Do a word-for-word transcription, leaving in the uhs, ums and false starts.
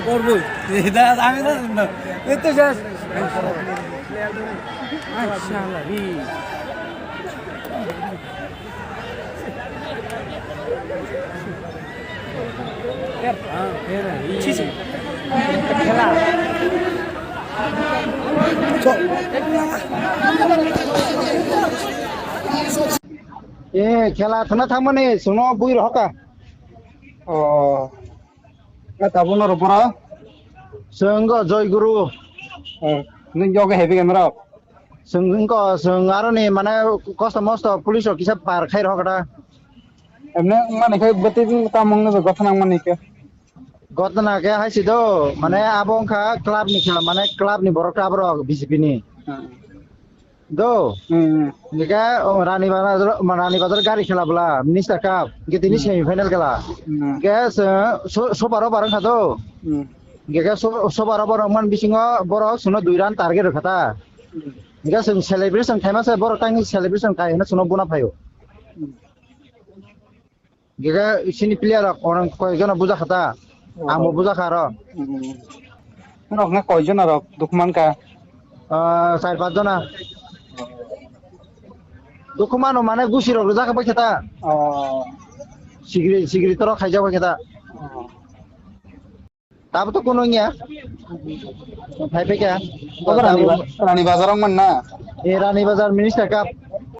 করবই। এটা আমি তো, এই তো শেষ। আচ্ছা, Eh, khela thana thangmani, sono bui rohoka. Oh. Tabuk no rubura. Senggo Joy Guru. Oh. Nung yoga heavy camera. Senggo seng aroni mane kosto mosto police rok kisa par khai rohokta. Emne mani khai beti tamung no gotha nang mani ke. Gotna ke hai si do, mane abo wngkha club ni khela, mane club ni borok ta borok B J P ni. Hmm. Do. Hmm. Hingke, oh, Rani Bazar, Rani Bazar gari khela bwla, Minister Cup, hingke tini Hmm. semi final khela. Hmm. Hingke, so, so, super over wngkha do. Hmm. Hingke, so, super over wngman bisingo borok sono dui run target rwkha ta. Hmm. Hingke, chwng celebration khaima se borok tangni celebration khai hwnwi sono buna phaio. Hmm. Gege sini player rok orang koi jono buja khata. Oh. Amo buja kharo. Hmm. Rok na koi jono rok dukman ka? Ah, char panch jona. Dukman mane gusi rok rujak bai khata. Oh. Sigri, sigri toro khaijak bai khata. Oh. Tabo to kuno ya. Phai phai kha. Obo Rani Ba-, Rani Bazar ang man na? Eh, Rani Bazar Minister Cup.